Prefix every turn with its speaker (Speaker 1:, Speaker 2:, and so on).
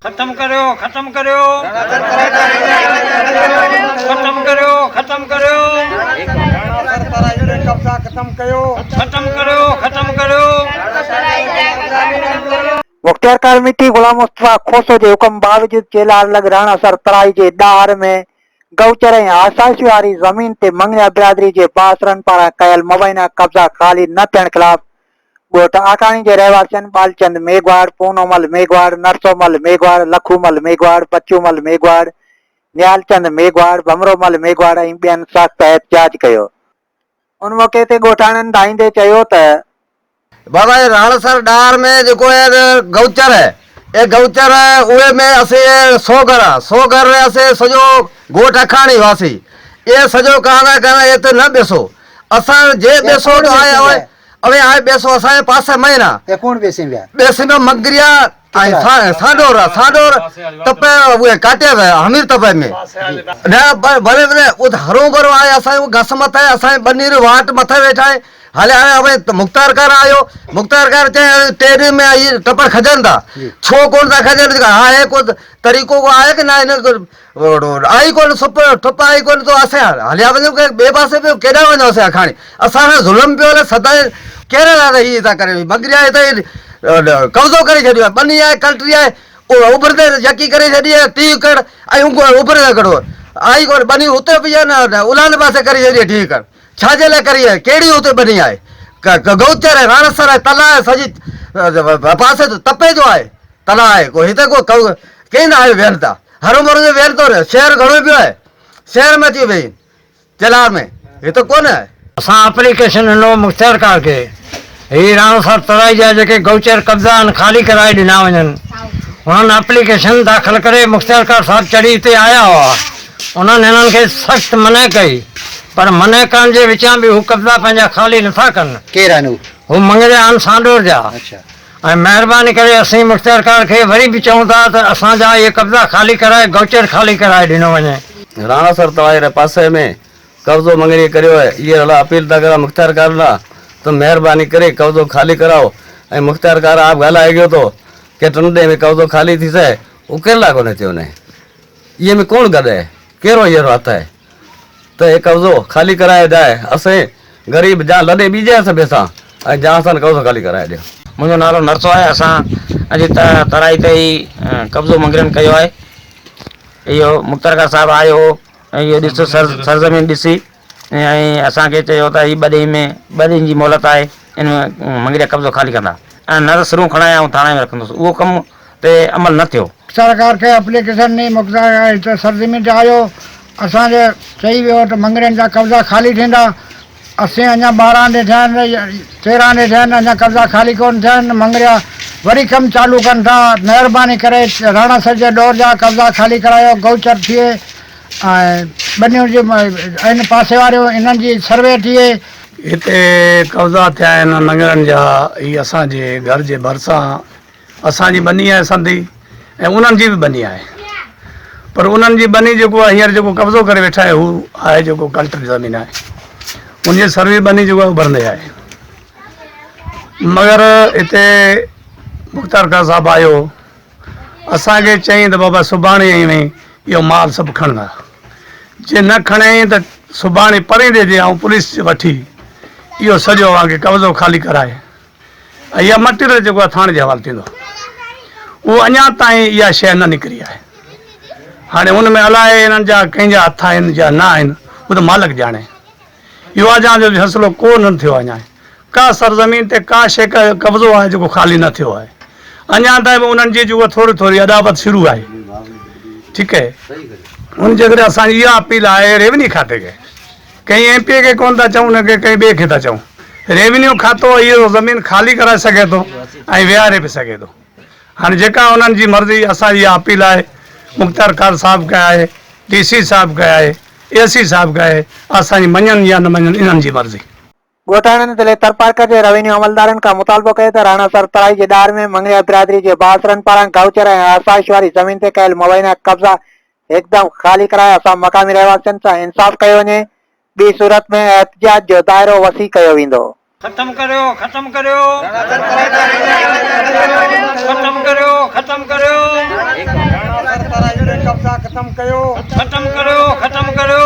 Speaker 1: ختم ڪريو ختم ڪريو ختم ڪريو ختم ڪريو
Speaker 2: ختم ڪيو
Speaker 1: ختم ڪريو ختم ڪريو.
Speaker 3: مختيارڪار مٺي غلام مصطفيٰ کوسو جي حڪم باوجود چيلهار لڳ راڻا سر ترائي جي ڏاهر ۾ گئوچر ۽ آسائش واري زمين تي مڱڻيا برادري جي بااثرن پاران ڪيل مبينا قبضا خالي نه ٿيڻ خلاف ڳوٺ آکاڻي جي رهواسين ٻالچند ميگهواڙ، پونومل ميگهواڙ، نرسومل ميگهواڙ، لکومل ميگهواڙ، بچومل ميگهواڙ، نيالچند ميگهواڙ، ڀمرومل ميگهواڙ ۽ ٻين سخت احتجاج ڪيو. ان موقعي تي ڳوٺاڻن دانهيندي چيو ته.
Speaker 4: بابا هي راڻسر ڏاهر ۾ جيڪو هي گئوچر هي اي گئوچر اهي ۾ اسين سو گهر آ سو گهر ري اسين سڄو ڳوٺ اکاڻي واسي اي سڄو ڪهان ٿا ڪهان اي ته نه ٻيسو اسان جي ٻيسو ته آهي اوهين اوهين آهي ٻيسو اسان جي پاسي مئي نه
Speaker 2: اي ڪوڻ ٻيسين ويا؟
Speaker 4: ٻيسين ۾ منگريا ۽ سانڊور سانڊور تپي اهي ڪاٽيا ويا همير تپي ۾ نه ڀلي ڀلي اهو ته هرو ڀرو آهي اسان جو گس مٿي اسان جي ٻني ري واٽ مٿي ويٺا آهن هلي هاڻي اوهين مختار ڪار آيو مختار ڪار چئي ٽي ڏينهن ۾ هي ٽپر کڄن ٿا ڇو ڪون ٿا کڄن ها هي ڪو طريقو ڪو آهي ڪي نه هن آئي ڪونه سپ ٺپ آئي ڪونه تو اسين هليا وڃون ڪنهن ٻئي پاسي به ڪيڏانهن وڃون اسين اکاڻي اسان سان ظلم پيو هلي سدائين ڪهڙي لاء ته هي ٿا ڪري مگريا هتي قبضو ڪري ڇڏيو آهي ٻني آهي ڪنٽري آهي اڀرندي يڪي ڪري ڇڏي آهي 30 ايڪڙ ۽ اڀرندي ايڪڙ آئي ڪونه ٻني اتي پئي آهي نه الهندي پاسي ڪري ڇڏي آهي 30 ايڪڙ ڇا جي لاء ڪري آهي ڪهڙي اتي ٻني آهي گئوچر آهي راڻسر آهي تلاء آهي سڄي پاسي تپي جو آهي تلاء آهي ڪو هتي ڪو ڪين آيو ويهن ٿا هروڀرو جو ويل ٿو رهي. شهر گهڻو پيو آهي. شهر ۾ اچي ويهين. چيلهار ۾ هت ڪونه آهي.
Speaker 1: اسان اپليڪيشن ڏنو مختيارڪار کي هي راڻو صاحب ترائي جا جيڪي گئوچر قبضا آهن خالي ڪرائي ڏنا وڃن انهن اپليڪيشن داخل ڪري مختيارڪار صاحب چڙهي هتي آيا هئا انهن هنن کي سخت منع ڪئي پر منع ڪرڻ جي وچان به هو قبضا پنهنجا خالي نٿا ڪن.
Speaker 2: ڪير آهن هو؟
Speaker 1: هو مڱريا آهن سانڊور جا.
Speaker 2: اڇا.
Speaker 1: ۽ مهرباني ڪري اسين مختيارڪار کي وري به چئون ٿا ته اسان جا اهي قبضا خالي ڪرائي گئوچر خالي ڪرائي ڏنو وڃي.
Speaker 4: راڻا سر توائي ري پاسي ۾ قبضو مڱري ڪريو آهي اهي رلا اپيل ٿا ڪران مختيارڪار لا ته مهرباني ڪري قبضو خالي ڪراء ۽ مختيارڪار آپ ڳالهائي گيو تو ڪي ٽن ڏينهن ۾ قبضو خالي ٿي سي اهو ڪيرلا ڪونه ٿيو ني اهي ۾ ڪوڻ گڏ آهي ڪيرو اهي رو هٿ آهي ته هي قبضو خالي ڪرائي ڏاء اسين غريب جان لڏي ٻي جاء سڀ سان ۽ جان سان قبضو خالي ڪرائي ڏيو.
Speaker 5: منهنجو نالو نرسو آهي اسان اڄ ترائي تي هي قبضو منگرين ڪيو آهي اهو مختيارڪار صاحب آيو هو ۽ اهو ڏسو سرزمين ڏسي ۽ اسان کي چيو ته هي ٻه ڏينهن ۾ ٻه ڏينهن جي مهلت آهي ان ۾ منگريا قبضو خالي ڪندا ۽ نه ته سرون کڻائي آئون ٿاڻي ۾ رکندس اهو ڪم تي عمل نه ٿيو.
Speaker 6: سرڪار کي اپليڪيشن ڏني، مختيارڪار هتي سرزمين تي آيو، اسان کي چئي ويو ته مڱرين جا قبضا خالي ٿيندا، اسين اڃا 12 ڏينهن ٿيا آهن، 13 ڏينهن ٿيا آهن، اڃا قبضا خالي ڪونه ٿيا آهن، مڱريا وري ڪم چالو ڪن ٿا، مهرباني ڪري راڻا سر جي ڏور جا قبضا خالي ڪرايو، گئوچر ٿئي ۽ ٻنيون جي آهن پاسي واريون انهن جي سروي ٿئي.
Speaker 7: هتي قبضا ٿيا آهن مڱرين جا، هي اسان جي گهر جي ڀرسان اسان جي ٻني آهي سنڌي ۽ انهن جي به ٻني آهي پر انهن جي ٻني جيڪو آهي هينئر جيڪو قبضو ڪري ويٺا آهي هو آهي جيڪو ڪلٽر زمين آهي ان جي سروي ٻني جيڪو آهي اڀرندي آهي مگر هتي مختار خان صاحب آيو اسانکي چيائين ته بابا سڀاڻي ائين اهو مال سڀ کڻندا جي نه کڻيائين ته سڀاڻي پرين ڏي جي آئون پوليس وٺي اهو سڄو اوهان کي قبضو خالي ڪرائي ۽ اها مٽيريل جيڪو آهي ٿاڻي جي حوالي ٿيندو اهو اڃا تائين اها شيء نه نڪري آهي هاڻي ان ۾ الائي انهن جا ڪنهن جا هٿ آهن يا نه آهن اهو ته مالڪ ڄاڻي اهو اڃا جو فيصلو ڪو نه ٿيو آهي اڃا ڪا سرزمين تي ڪا شيء قبضو آهي جيڪو خالي نه ٿيو آهي اڃا تائين به انهن جي جيڪو ٿوري ٿوري اڏاوت شروع آهي ٺيڪ آهي ان جي ڪري اسان جي اها اپيل آهي ريونيو کاتي کي ڪنهن ايم پي اي کي ڪونه ٿا چئون نه ڪي ڪنهن ٻئي کي ٿا چئون. ريونيو کاتو اهو زمين خالي ڪرائي سگهي ٿو ۽ ويهاري به سگهي ٿو. هاڻي جيڪا انهن جي مرضي اسان جي اها اپيل آهي مختيار ڪار صاحب کي آهي، ڊي سي صاحب کي آهي، اي سي صاحب کي آهي، اسان جي مڃن يا نه مڃن انهن جي مرضي.
Speaker 3: ڳوٺاڻن ضلعي ٿرپارڪر جي روينيو عملدارن کان مطالبو ڪيو ته راڻا سر ترائي جي ڏار ۾ مڱريا برادري جي بااثرن پاران گائوچر ۽ آسائش واري زمين تي ڪيل مبينا قبضا هڪدم خالي ڪرائي اسان مقامي رهواسين سان انصاف ڪيو وڃي، ٻي صورت ۾ احتجاج جو دائرو وسيع ڪيو ويندو.
Speaker 1: ختم ڪريو ختم ڪريو ختم ڪريو ختم ڪريو.
Speaker 2: ڪيو.
Speaker 1: ختم ڪريو ختم ڪريو.